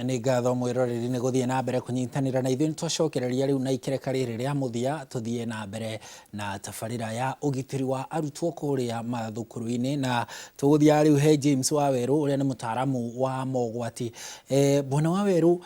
Nĩ ngatho mwĩroreri nĩ gũthiĩ na mbere kũnyitanĩra na ithuĩ. Nĩ twacokereria rĩu na ikereka rĩrĩ rĩa mũthia tũthiĩ na mbere na tabarĩra ya ũgitĩri wa arutwo kũrĩa mathukuru-inĩ, na tũgũthiaga rĩu he James Wawerũ ũrĩa nĩ mũtaaramu wa mogwati. Bwana Wawerũ,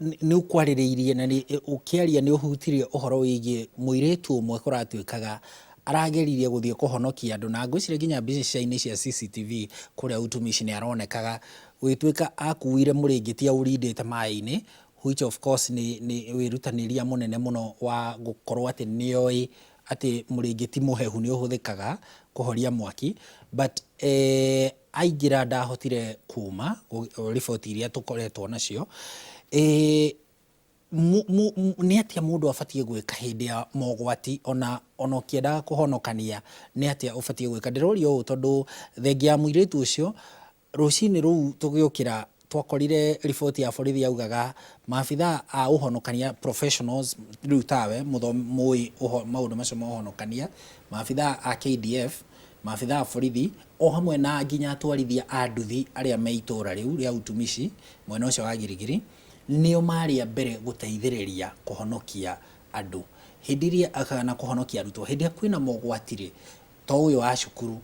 nĩ ũkwarĩrĩirie na ũkĩaria nĩ ũhutirie ũhoro wĩgiĩ mũirĩtu ũmwe kũratuĩkaga arageririe gũthiĩ kũhonokia andũ, na ngwĩciria nginya mbica-inĩ cia CCTV kũrĩa Utumishi nĩ aronekaga gũgĩtuĩka akuire mũrĩngĩti aũrindĩte maĩ-inĩ, which of course nĩ wĩrutanĩria mũnene mũno wa gũkorwo atĩ nĩoĩ atĩ mũrĩngĩti mũhehu nĩ ũhũthĩkaga kũhoria mwaki, but aingĩra ndahotire kuma, riboti iria tũkoretwo nacio. Nĩ atĩa mũndũ abatiĩ gwĩka hĩndĩ ya mogwati, ona ũkĩendaga kũhonokania, nĩ atĩa ũbatiĩ gwĩka? Ndĩroria ũũ tondũ thengia ya mũirĩtu ũcio, rũcinĩ rũu tũgĩũkĩra twakorire riboti ya borithi yaugaga maabithaa a ũhonokania, professionals, rĩu tawe mũĩ maũndũ macio ma ũhonokania, maabithaa a KDF, maabithaa a borithi, o hamwe na nginya atwarithia a nduthi arĩa me itũra rĩu rĩa Utumishi mwena ũcio wa Girigiri, nĩo marĩ a mbere gũteithĩrĩria kũhonokia andũ hĩndĩ ĩrĩa, kana kũhonokia arutwo hĩndĩ ĩrĩa kwĩna mogwati rĩ, to ũyũ wa cukuru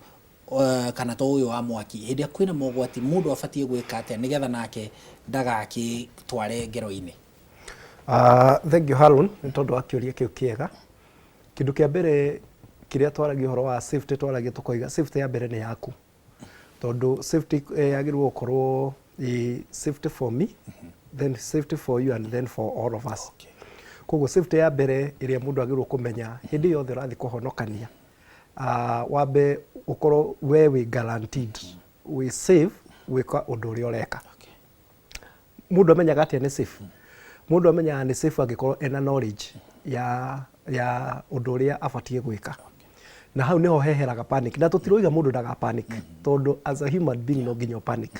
kana to ũyũ wa mwaki, hĩndĩ ĩrĩa kwĩna mogwati mũndũ abatiĩ gwĩka atĩa nĩgetha nake ndagagĩtware ngero-inĩ? Thank you Harun nĩ tondũ wa kĩũria kĩu kĩega. Kĩndũ kĩa mbere kĩrĩa twaragia ũhoro wa safety, twaragia tũkoiga safety ya mbere nĩ yaku, tondũ safety yagĩrĩirwo gũkorwo ĩ safety for me, then safety for you and then for all of us. Koguo safety ya mbere ĩrĩa mũndũ agĩrĩirwo kũmenya hĩndĩ yothe ũrathiĩ kũhonokania, wambe ũkorwo we wĩ guaranteed wĩ safe gwĩka ũndũ ũrĩa ũreka. Mũndũ amenyaga atĩa nĩ safe? Mũndũ amenyaga nĩ safe angĩkorwo ena knowledge ya ũndũ ũrĩa abatiĩ gwĩka, na hau nĩho heheraga panic. Na tũtiroiga mũndũ ndaga panic, tondũ as a human being no nginya panic,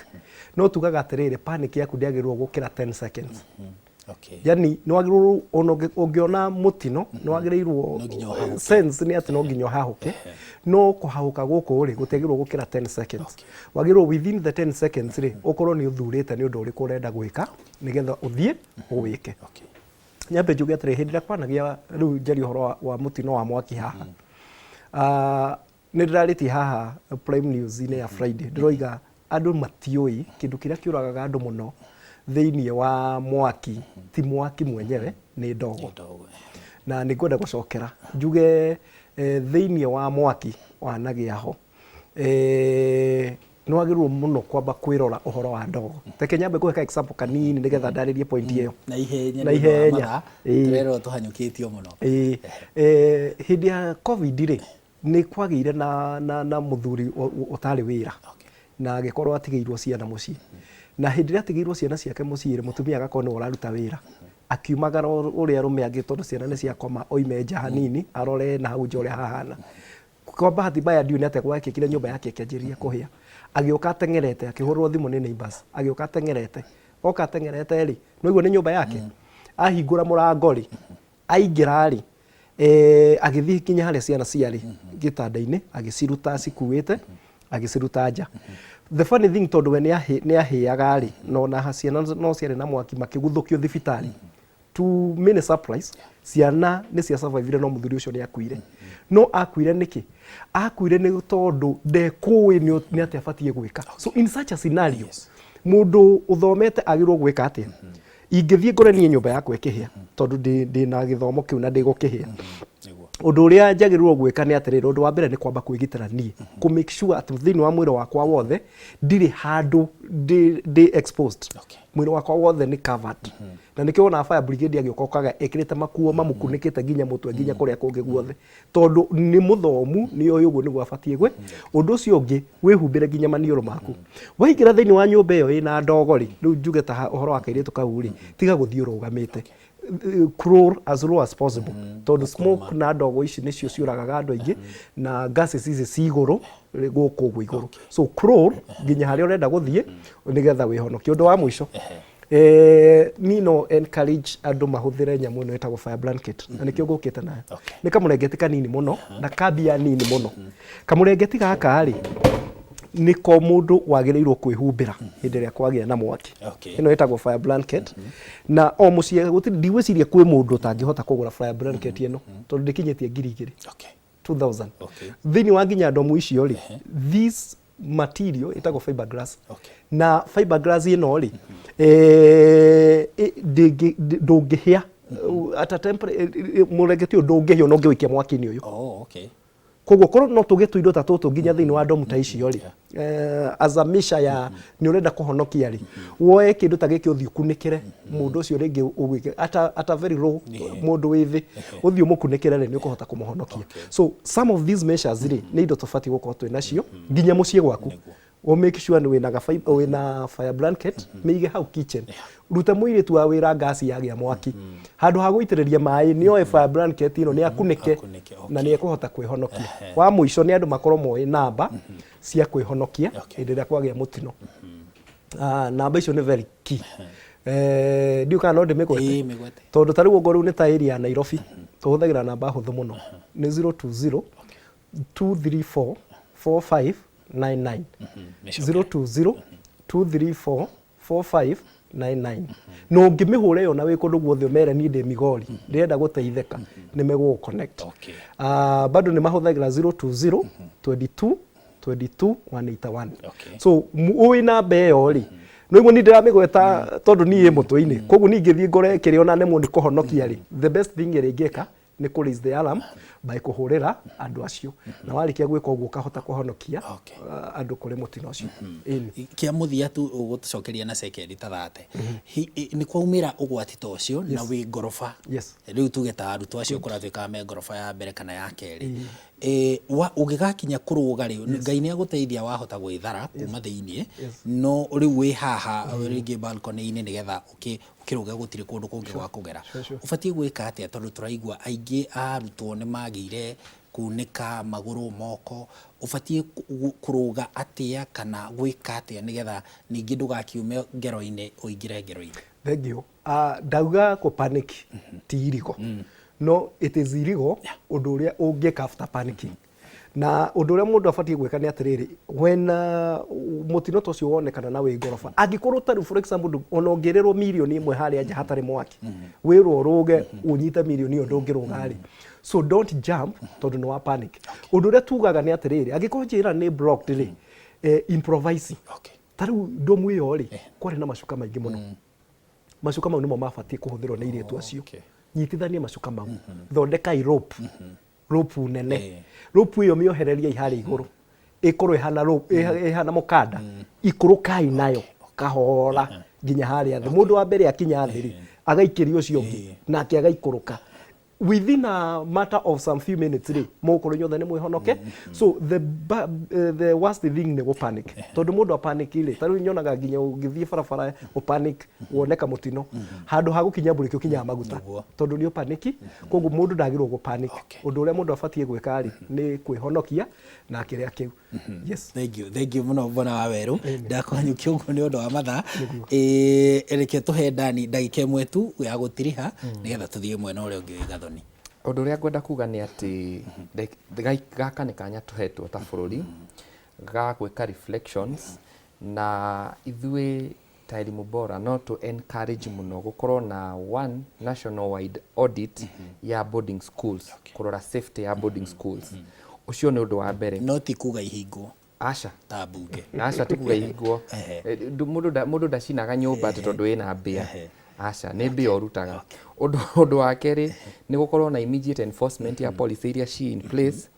no tugaga atĩrĩrĩ, panic yaku ndĩagĩrĩirwo gũkĩra 10 seconds. Yani nĩ wagĩrĩirwo ona ũngĩona mũtino nĩ wagĩrĩirwo No nginya ũhahũke. Sense nĩ atĩ no nginya ũhahũke, no kũhahũka gũkũ rĩ, gũtiagĩrĩirwo gũkĩra 10 seconds. Wagĩrĩirwo within the 10 seconds rĩ, ũkorwo nĩ ũthurĩte nĩ ũndũ ũrĩkũ ũrenda gwĩka nĩgetha ũthiĩ ũwĩke. Nyambe njuge atĩrĩ, hĩndĩ ĩrĩa kwanagĩa rĩu njarie ũhoro wa mũtino wa mwaki haha, nĩ ndĩrarĩtie haha Prime News-inĩ ya Friday, ndĩroiga andũ matiũĩ kĩndũ kĩrĩa kĩũragaga andũ mũno thĩinĩ wa mwaki ti mwaki mwenyewe, nĩ ndogo. Ndogo. Na nĩ ngwenda gũcokera njuge, thĩinĩ wa mwaki wanagĩa ho, nĩ wagĩrĩirwo mũno kwamba kwĩrora ũhoro wa ndogo. Reke nyambe ngũhe ka example kanini nĩgetha ndarĩrie point ĩyo. Na ihenya. Na nĩ ũndũ wa ihenya. mathaa. Tũrerwo tũhanyũkĩtio mũno. Ĩĩ. Hĩndĩ ya COVID rĩ, nĩ kwagĩire na mũthuri ũtarĩ wĩra na agĩkorwo atigĩirwo ciana mũciĩ, na hĩndĩ ĩrĩa atigĩirwo ciana ciake mũciĩ rĩ, mũtumia agakorwo nĩwe ũraruta wĩra, akiumagara ũrĩa arũme angĩ tondũ ciana nĩ ciakoma, oime nja hanini arore na hau nja ũrĩa hahana. Kwa bahati mbaya ndiũĩ nĩ atĩa gwekĩkire, nyũmba yake ĩkĩanjĩrĩria kũhĩa. Agĩũka ateng'erete, akĩhũrĩrwo thimũ nĩ neighbors, agĩũka ateng'erete. Oka ateng'erete rĩ, nĩwaigua nĩ nyũmba yake, ahingũra mũrango rĩ, aingĩra rĩ, agĩthiĩ nginya harĩa ciana ciarĩ gĩtanda-inĩ, agĩciruta acikuĩte, agĩciruta nja. The funny thing, tondũ we nĩ ahĩaga rĩ, no na ciana no ciarĩ na mwaki, makĩguthũkio thibitarĩ. To many surprise, ciana nĩ cia survivire, no mũthuri ũcio nĩ akuire. No akuire nĩkĩ? Akuire nĩ tondũ ndekũĩ nĩ atĩa abatiĩ gwĩka. So in such a scenario, mũndũ ũthomete agĩrĩirwo gwĩka atĩa? Ingĩthiĩ ngore niĩ nyũmba yakwa ĩkĩhĩa, tondũ ndĩ na gĩthomo kĩu na ndĩgũkĩhĩa, ũndũ ũrĩa njagĩrĩirwo gwĩka nĩ atĩrĩrĩ, ũndũ wa mbere nĩ kwamba kwĩgitĩra niĩ, kũ make sure atĩ thĩinĩ wa mwĩrĩ wakwa wothe ndirĩ handũ ndĩ exposed. Mwĩrĩ wakwa wothe nĩ covered, na nĩkĩo wonaga fire brigade agĩũka okaga ĩkĩrĩte makuo mamũkunĩkĩte nginya mũtwe nginya kũrĩa kũngĩ guothe, tondũ nĩ mũthomu, nĩ oĩ ũguo nĩguo abatiĩ gwĩ. Ũndũ ũcio ũngĩ, wĩhumbĩre nginya maniũrũ maku waingĩra thĩinĩ wa nyũmba ĩyo ĩna ndogo rĩ. Rĩu njuge ta ũhoro wa kairĩtu kau rĩ, tiga gũthiĩ ũrũgamĩte, crawl as low as possible, tondũ smoke na ndogo ici nĩcio ciũragaga andũ aingĩ, na gases ici ci igũrũ gũkũ ũguo igũrũ. So crawl nginya harĩa ũrenda gũthiĩ nĩgetha wĩhonokie. Ũndũ wa mũico, niĩ no encourage andũ mahũthĩre nyamũ ĩno ĩtagwo fire blanket, na nĩkĩo ngũkĩte nayo. Nĩ kamũrengeti kanini mũno na kambia nini mũno. Kamũrengeti gaka rĩ, Nĩko mũndũ wagĩrĩirwo kwĩhumbĩra hĩndĩ ĩrĩa kwagĩa na mwaki. Ĩno ĩtagwo fire blanket, na o mũciĩ gũtirĩ, ndigwĩciria kwĩ mũndũ ũtangĩhota kũgũra fire blanket ĩno, tondũ ndĩkinyĩtie 2000. 2000. Thĩinĩ wa nginya ndomu icio rĩ, this material ĩtagwo fiberglass. Na fiberglass ĩno rĩ, ndũngĩhĩa at a mũrengeti ũyũ ndũngĩhĩa ona ũngĩũikia mwaki-inĩ ũyũ. Oh, okay. Koguo korwo no tũgĩe tũindo ta tũtũ nginya thĩinĩ wa ndomu ta icio rĩ, as a measure ya nĩ ũrenda kũhonokia rĩ, woe kĩndũ ta gĩkĩ ũthiĩ ũkunĩkĩre mũndũ ũcio rĩngĩ ũgwĩke at a very low, mũndũ wĩ thĩ, ũthiĩ ũmũkunĩkĩre rĩ, nĩ ũkũhota kũmũhonokia. So some of these measures rĩ, nĩ indo tũbatiĩ gũkorwo twĩ nacio nginya mũciĩ gwaku. O make sure nĩ wĩna wĩna fire blanket, mĩige hau kitchen. Ruta mũirĩtu wa wĩra ngasi yagĩa mwaki, handũ ha gũitĩrĩria maĩ nĩ oe fire blanket ĩno nĩ akunĩke. Akunĩke, okay. Na nĩ ekũhota kwĩhonokia. Wa mũico nĩ andũ makorwo moĩ namba cia kwĩhonokia hĩndĩ ĩrĩa kwagĩa mũtino. Ah, namba icio nĩ very key. Ndiũĩ kana no ndĩmĩgwete. Ĩĩ, mĩgwete. Tondũ ta rĩu ũguo rĩu nĩ ta area ya Nairobi, tũhũthagĩra namba hũthũ mũno, nĩ 020 234 4599. Mĩcokere. 020 234 4599. Na ũngĩmĩhũra ĩyo na wĩ kũndũ guothe ũmere niĩ ndĩ Migori, ndĩrenda gũteithĩka, nĩ megũgũ connect. Bado nĩ mahũthagĩra 020 22 22 181. So ũĩ namba ĩyo rĩ, no iguo niĩ ndĩramĩgweta tondũ niĩ ĩ mũtwe-inĩ, koguo niĩ ingĩthiĩ ngore kĩrĩa ona nemwo nĩ kũhonokia rĩ, the best thing ĩrĩa ingĩka nĩ kũ raise the alarm by kũhũrĩra andũ acio, na warĩkia gwĩka ũguo ũkahota kũhonokia andũ kũrĩ mũtino ũcio. Ĩni. Kĩa mũthia tu ũgũtũcokeria na sekendi ta 30. Nĩ kwaumĩra ũgwati ta ũcio na wĩ ngoroba. Rĩu tuge ta arutwo acio kũratuĩkaga me ngoroba ya mbere kana ya kerĩ. Ũngĩgakinya kũrũga rĩ, Ngai nĩ agũteithia wahota gwĩthara kuma thĩiniĩ, no rĩu wĩ haha rĩngĩ balcony-inĩ nĩgetha ũkĩrũge gũtirĩ kũndũ kũngĩ gwa kũgera. Ũbatiĩ gwĩka atĩa tondũ tũraigua aingĩ a arutwo nĩ magĩire kunĩka magũrũ, moko? Ũbatiĩ kũrũga atĩa kana gwĩka atĩa nĩgetha ningĩ ndũgakiume ngero-inĩ ũingĩre ngero-inĩ? Thengiũ. Ndauga kũ panic ti irigo, no it is irigo ũndũ ũrĩa ũngĩka after panicking. Na ũndũ ũrĩa mũndũ abatiĩ gwĩka nĩ atĩrĩrĩ, when mũtino ta ũcio wonekana na wĩ ngoroba, angĩkorwo ta rĩu for example ona ũngĩrĩrwo 1 million harĩa nja hatarĩ mwaki, wĩrwo ũrũge ũnyite mirioni ĩyo, ndũngĩrũga rĩ. So don't jump tondũ nĩ wa panic. Ũndũ ũrĩa tugaga nĩ atĩrĩrĩ, angĩkorwo njĩra nĩ blocked rĩ, improvise. Ta rĩu ndomu ĩyo rĩ, kwarĩ na macuka maingĩ mũno. Macuka mau nĩmo mabatiĩ kũhũthĩrwo nĩ airĩtu acio. Nyitithanie macuka mau, thondekai rope, rope nene. Rope ĩyo mĩohereriei harĩa igũrũ, ĩkorwo ĩhana rope, ĩhana mũkanda, ikũrũkai nayo kahora nginya harĩa thĩ. Mũndũ wa mbere akinya thĩ rĩ, agaikĩria ũcio ũngĩ, nake agaikũrũka. Within a matter of some few minutes rĩ, mũgũkorwo inyuothe nĩ mwĩhonoke. So the worst thing nĩ gũ panic, tondũ mũndũ a panic rĩ, ta rĩu nyonaga nginya ũngĩthiĩ barabara ũ panic woneka mũtino, handũ ha gũkinya mburĩki ũkinyaga maguta. Tondũ nĩ ũ panic. Koguo mũndũ ndagĩrĩirwo gũ panic. Ũndũ ũrĩa mũndũ abatiĩ gwĩka rĩ, nĩ kwĩhonokia na kĩrĩa kĩu. Yes. Thank you, thank you mũno bwana wa Werũ. Ndakũhanyũkia ũguo nĩ ũndũ wa mathaa. Reke tũhe Dani ndagĩka ĩmwe tu ya gũtiriha nĩgetha tũthiĩ mwena ũrĩa ũngĩ wĩ Gathoni. Ũndũ ũrĩa ngwenda kuga nĩ atĩ gaka nĩ kanya tũhetwo ta bũrũri ga gwĩka reflections, na ithuĩ ta Elimu Bora no tũ encourage mũno gũkorwo na one national wide audit ya boarding schools, kũrora safety ya boarding schools. Ũcio nĩ ũndũ wa mbere. No ti kuga ihingwo? Aca. Ta mbunge. Aca, ti kuga ihingwo. Mũndũ ndacinaga nyũmba atĩ tondũ ĩna mbĩa. Aca, nĩ mbĩa ũrutaga. Ũndũ wa kerĩ nĩ gũkorwo na immediate enforcement ya policy iria ci in place,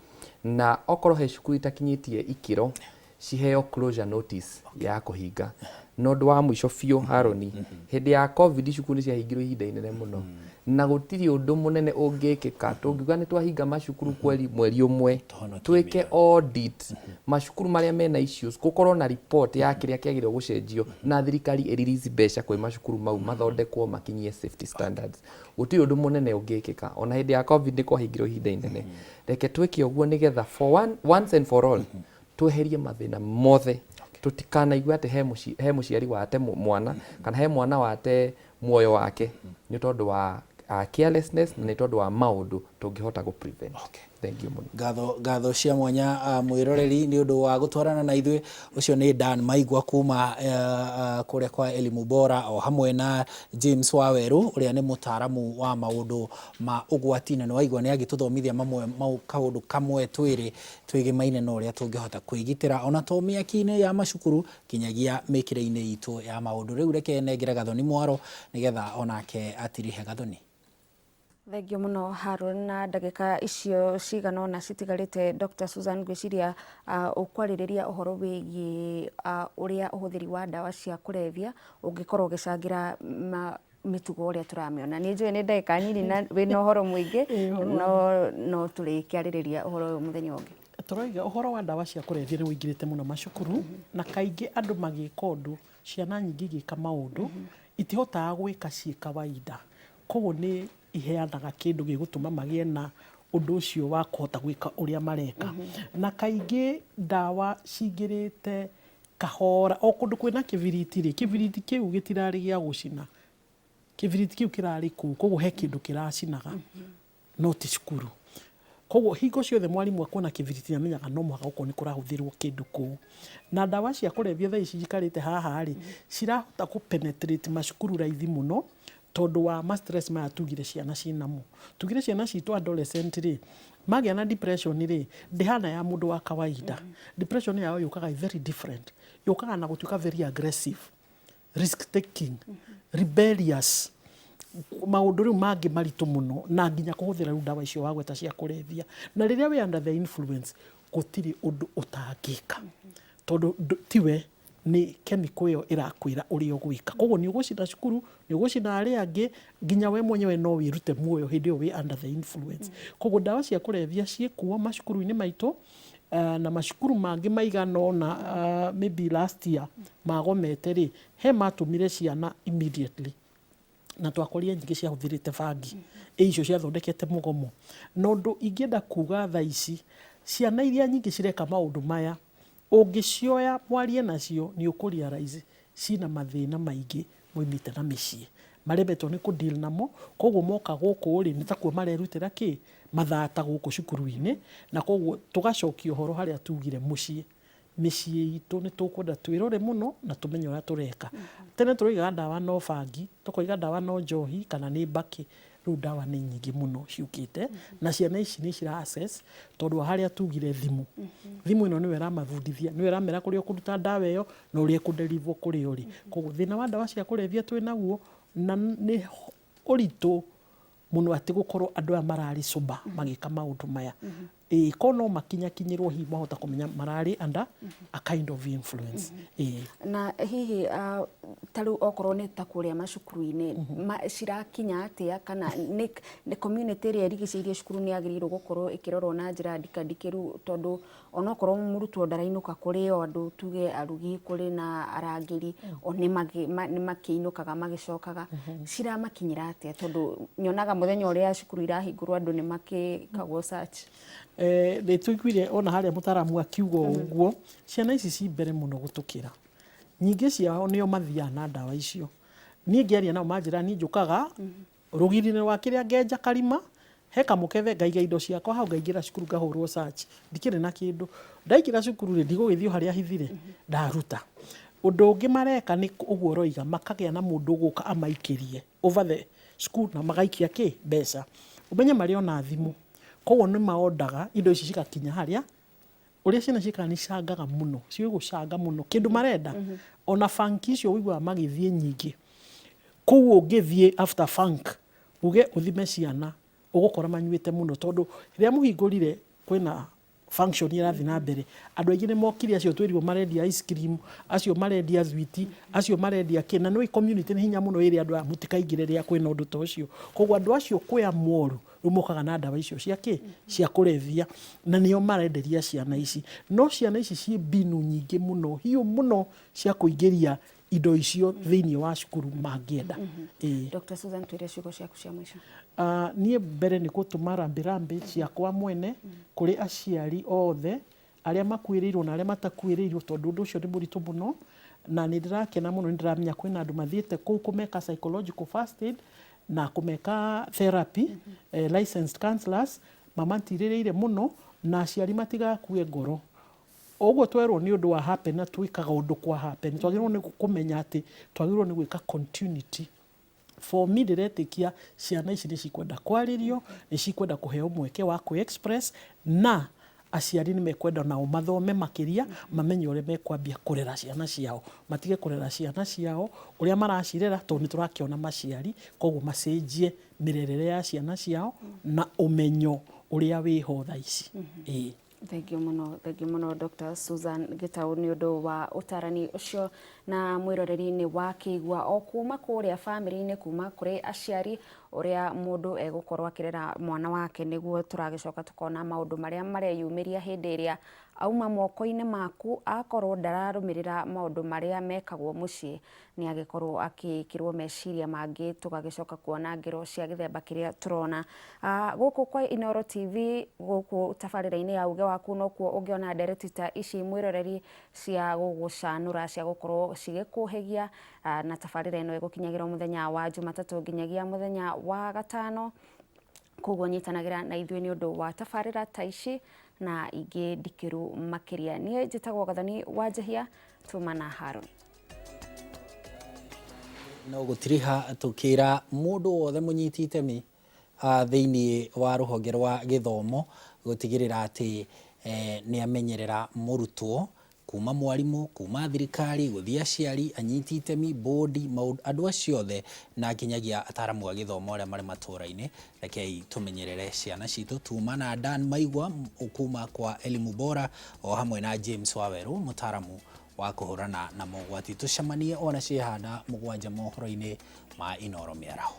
na okorwo he cukuru itakinyĩtie ikĩro, ciheo closure notice ya kũhinga. Na ũndũ wa mũico biũ, Haroni, hĩndĩ ya COVID cukuru nĩ ciahingirwo ihinda inene mũno, na gũtirĩ ũndũ mũnene ũngĩkĩka tũngiuga nĩ twahinga macukuru kweri mweri ũmwe. Tũhonokie. Twĩke audit macukuru marĩa mena issues, gũkorwo na report ya kĩrĩa kĩagĩrĩirwo gũcenjio, na thirikari ĩ release mbeca kwĩ macukuru mau mathondekwo makinyie safety standards. Gũtirĩ ũndũ mũnene ũngĩkĩka. Ona hĩndĩ ya COVID nĩ kwahingirwo ihinda inene. Reke twĩke ũguo nĩgetha for one, once and for all tweherie mathĩna mothe, tũtikanaigue atĩ he mũciari wate mwana kana he mwana wate muoyo wake nĩ tondũ wa carelessness na nĩ tondũ wa maũndũ tũngĩhota gũ prevent. Okay. Thank you mũno. Ngatho, ngatho cia mwanya mwĩroreri nĩ ũndũ wa gũtwarana na ithuĩ. Ũcio nĩ Dan Maigua kuma kũrĩa kwa Elimu Bora, o hamwe na James Wawerũ ũrĩa nĩ mũtaaramu wa maũndũ ma ũgwati, na nĩ waigua nĩ agĩtũthomithia mamwe kaũndũ kamwe twĩrĩ twĩgĩmaine na ũrĩa tũngĩhota kwĩgitĩra ona to mĩaki-inĩ ya macukuru kinyagia mĩkĩre-inĩ itũ ya maũndũ. Rĩu reke nengere Gathoni mwaro nĩgetha onake atirihe. Gathoni. Thengiũ mũno Haron, na ndagĩka icio cigana ũna citigarĩte, Dr. Susan, ngwĩciria ũkwarĩrĩria ũhoro wĩgiĩ ũrĩa ũhũthĩri wa ndawa cia kũrebia ũngĩkorwo ũgĩcangĩra mĩtugo ũrĩa tũramĩona. Nĩ njũĩ nĩ ndagĩka nini na wĩna ũhoro mũingĩ, no tũrĩkĩarĩrĩria ũhoro ũyũ mũthenya ũngĩ. Tũroiga ũhoro wa ndawa cia kũrebia nĩ ũingĩrĩte mũno macukuru, na kaingĩ andũ magĩka ũndũ, ciana nyingĩ igĩka maũndũ itihotaga gwĩka ciĩ kawaida, koguo nĩ iheanaga kĩndũ gĩgũtũma magĩe na ũndũ ũcio wa kũhota gwĩka ũrĩa mareka. Na kaingĩ ndawa cingĩrĩte kahora o kũndũ kwĩna kĩbiriti rĩ, kĩbiriti kĩu gĩtirarĩ gĩa gũcina, kĩbiriti kĩu kĩrarĩ kũu, koguo he kĩndũ kĩracinaga no ti cukuru. Koguo hingo ciothe mwarimũ akuona kĩbiriti nĩ amenyaga no mũhaka gũkorwo nĩ kũrahũthĩrwo kĩndũ kũu. Na ndawa cia kũrebia thaa ici njikarĩte haha rĩ, cirahota kũ penetrate macukuru raithi mũno tondũ wa ma stress maya tugire ciana ciĩnamo. Tugire ciana citũ adolescent rĩ, magĩa na depression rĩ, ndĩhana ya mũndũ wa kawaida. Depression yao yũkaga very different. Yũkaga na gũtuĩka very aggressive, risk taking, rebellious, maũndũ rĩu mangĩ maritũ mũno, na nginya kũhũthĩra rĩu ndawa icio wagweta cia kũrebia. Na rĩrĩa wĩ under the influence, gũtirĩ ũndũ ũtangĩka, tondũ tiwe, nĩ chemical ĩyo ĩrakwĩra ũrĩa ũgwĩka. Koguo nĩ ũgũcina cukuru, nĩ ũgũcina arĩa angĩ, nginya we mwenyewe no wĩrute muoyo hĩndĩ ĩyo wĩ under the influence. Koguo ndawa cia kũrebia ciĩkuo macukuru-inĩ maitũ, na macukuru mangĩ maigana ũna, maybe last year magomete rĩ, he matũmire ciana immediately, na twakorire nyingĩ ciahũthĩrĩte bangi ĩ icio ciathondekete mũgomo. Na ũndũ ingĩenda kuga thaa ici, ciana iria nyingĩ cireka maũndũ maya, ũngĩcioya mwarie nacio, nĩ ũkũ realize ciĩna mathĩna maingĩ moimĩte na mĩciĩ maremetwo nĩ kũ deal namo. Koguo moka gũkũ rĩ, nĩ takuo marerutĩra kĩ mathata gũkũ cukuru-inĩ. Na koguo tũgacokia ũhoro harĩa tugire mũciĩ, mĩciĩ itũ nĩ tũkwenda twĩrore mũno na tũmenye ũrĩa tũreka. Tene tũroigaga ndawa no bangi, tũkoiga ndawa no njohi kana nĩ mbakĩ. Rĩu ndawa nĩ nyingĩ mũno ciũkĩte, na ciana ici nĩ cira access tondũ wa harĩa tugire thimũ. Thimũ ĩno nĩyo ĩramabundithia, nĩyo ĩramera kũrĩa ũkũruta ndawa ĩyo na ũrĩa ĩkũ deliver kũrĩa ũrĩ. Koguo thĩna wa ndawa cia kũrebia twĩ naguo, na nĩ ũritũ mũno atĩ gũkorwo andũ aya mararĩ sober magĩka maũndũ maya. Ĩĩ, korwo no makinyakinyĩrwo hihi mahota kũmenya mararĩ under a kind of influence. Ĩĩ. Na hihi ta rĩu okorwo nĩ ta kũrĩa macukuru-inĩ, cirakinya atĩa, kana nĩ community ĩrĩa ĩrigicĩirie cukuru nĩ yagĩrĩirwo gũkorwo ĩkĩrorwo na njĩra ndikandikĩru, tondũ onokorwo mũrutwo ndarainũka, kũrĩ o andũ, tuge arugi, kũrĩ na arangĩri, o nĩ makĩinũkaga magĩcokaga, ciramakinyĩra atĩa? Tondũ nyonaga mũthenya ũrĩa cukuru irahingũrwo andũ nĩ makĩkagwo search. Nĩ tũiguire ona harĩa mũtaramu akiuga ũguo, ciana ici ci mbere mũno gũtũkĩra. Nyingĩ ciao nĩo mathiaga na ndawa icio. Niĩ ngĩaria nao manjĩra, niĩ njũkaga rũgiri-inĩ rwa kĩrĩa ngenja karima, he kamũkebe, ngaiga indo ciakwa hau, ngaingĩra cukuru ngahũrwo search, ndikĩrĩ na kĩndũ. Ndaingĩra cukuru rĩ, ndigũgĩthiĩ o harĩa hithire, ndaruta. Ũndũ ũngĩ mareka nĩ ũguo ũroiga, makagĩa na mũndũ ũgũka amaikĩrie over the school na magaikia kĩ mbeca. Ũmenye marĩ ona thimũ, koguo nĩ maondaga indo ici cigakinya harĩa. Ũrĩa ciana ciĩkaga nĩ icangaga mũno, ciũĩ gũcanga mũno kĩndũ marenda. Ona banki icio ũiguaga magĩthiĩ nyingĩ kũu, ũngĩthiĩ after funk uge ũthime ciana, ũgũkora manyuĩte mũno, tondũ rĩrĩa mũhingũrire kwĩna function ĩrathiĩ na mbere, andũ aingĩ nĩ mokire, acio twĩrirwo marendia ice cream, acio marendia thwiti, acio marendia kĩ, na nĩ community nĩ hinya mũno ĩrĩ andũ aya mũtikaingĩre rĩrĩa kwĩna ũndũ ta ũcio. Koguo andũ acio kwĩ amwe oru rĩu mokaga na ndawa icio cia kĩ cia kũrebia, na nĩo marenderia ciana ici. No ciana ici ciĩ mbinu nyingĩ mũno hiũ mũno cia kũingĩria indo icio thĩinĩ wa cukuru mangĩenda. Ĩĩ. Dr. Susan, twĩre ciugo ciaku cia mũico. Niĩ mbere nĩ gũtũma rambi rambi ciakwa mwene kũrĩ aciari othe arĩa makuĩrĩirwo na arĩa matakuĩrĩirwo, tondũ ũndũ ũcio nĩ mũritũ mũno, na nĩ ndĩrakena mũno nĩ ndĩramenya kwĩna andũ mathiĩte kũu kũmeka psychological first aid na kũmeka therapy, licensed counselors. Mamatirĩrĩire mũno na aciari matigakue ngoro. Ũguo twerwo nĩ ũndũ wa happen na twĩkaga ũndũ kwa happen, twagĩrĩirwo nĩ kũmenya atĩ twagĩrĩirwo nĩ gwĩka continuity. For me ndĩretĩkia ciana ici nĩ cikwenda kwarĩrio, nĩ cikwenda kũheo mweke wa kwĩ express na aciari nĩ mekwenda nao mathome makĩria, mamenye ũrĩa mekwambia kũrera ciana ciao, matige kũrera ciana ciao ũrĩa maracirera tondũ nĩ tũrakĩona maciari, koguo macenjie mĩrerere ya ciana ciao na ũmenyo ũrĩa wĩho thaa ici. Ĩĩ. Thengiũ mũno, thengiũ mũno Dr. Susan Gitau nĩ ũndũ wa ũtarani ũcio na mwĩroreri nĩ wakĩigua o kuma kũrĩa bamĩrĩ-inĩ kuma kũrĩ aciari ũrĩa mũndũ egũkorwo akĩrera mwana wake nĩguo tũragĩcoka tũkona maũndũ marĩa mareyumĩria hĩndĩ ĩrĩa auma moko-inĩ maku akorwo ndararũmĩrĩra maũndũ marĩa mekagwo mũciĩ nĩ agĩkorwo akĩkĩrwo meciria mangĩ tũgagĩcoka kuona ngero cia gĩthemba kĩrĩa tũrona. Gũkũ kwa Inooro TV gũkũ tabarĩra-inĩ ya Uge Waku nokuo ũngĩona ndereti ta ici mwĩroreri cia gũgũcanũra cia gũkorwo cigĩkũhĩgia na tabarĩra ĩno ĩgũkinyagĩra mũthenya wa Jumatatũ nginyagia mũthenya wa gatano. Koguo nyitanagĩra na ithuĩ nĩ ũndũ wa tabarĩra ta ici na ingĩ ndikĩru makĩria. Niĩ njĩtagwo Gathoni wa Njehia, tuma na Harũni. No gũtiriha tũkĩra mũndũ wothe mũnyiti itemi thĩinĩ wa rũhonge rwa gĩthomo gũtigĩrĩra atĩ nĩ amenyerera mũrutwo kuma mwarimũ, kuma thirikari, gũthiĩ aciari, anyiti itemi, bodi, andũ acio othe na nginyagia ataramu a gĩthomo arĩa marĩ matũra-inĩ. Rekei tũmenyerere ciana citũ. Tuma na Dan Maigua kuma kwa Elimu Bora o hamwe na James Wawerũ mũtaramu wa kũhũrana na mogwati. Tũcemanie ona ciĩhanda 7 mohoro-inĩ ma Inooro mĩaraho.